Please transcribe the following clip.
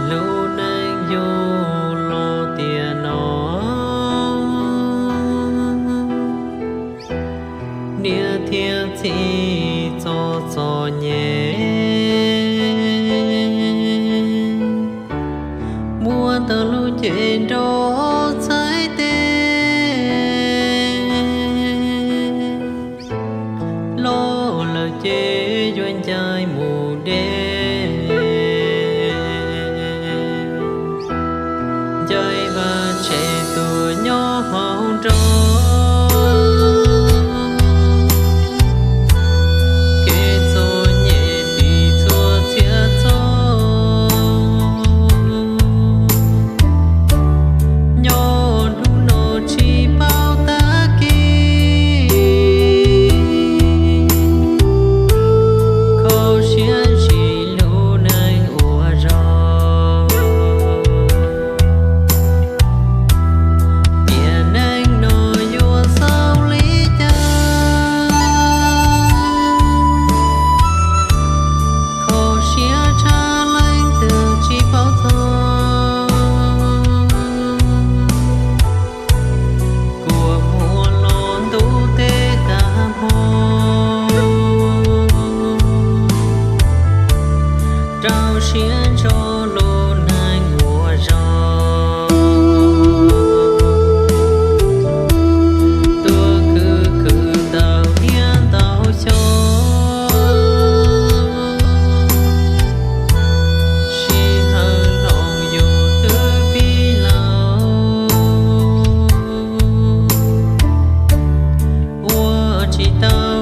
Lub neej yug los tiam no, niam thiab txiv txom txom nyem, muab tau lub cev nrog txhais tes, los lawm ces yuav ncaim mus deb. Ncaim vaj tse tuag nyob hauv nroog, kev txom nyem tiv txhua txhia txoj, nyob hnub no tsis paub tag kis. Kho siab ntshis lub neej ua zog, tiam neej no yuav xaus li cas. Kho siab tshaj leej twg tsis paub txog, kua muag los ntuj teb tag hmo, rau siab ntso lub neej ua zog. Tuag khwv khwv ntau niaj ntau xyoo, sij hawm hloov yus twb pib laus, ua tsis tau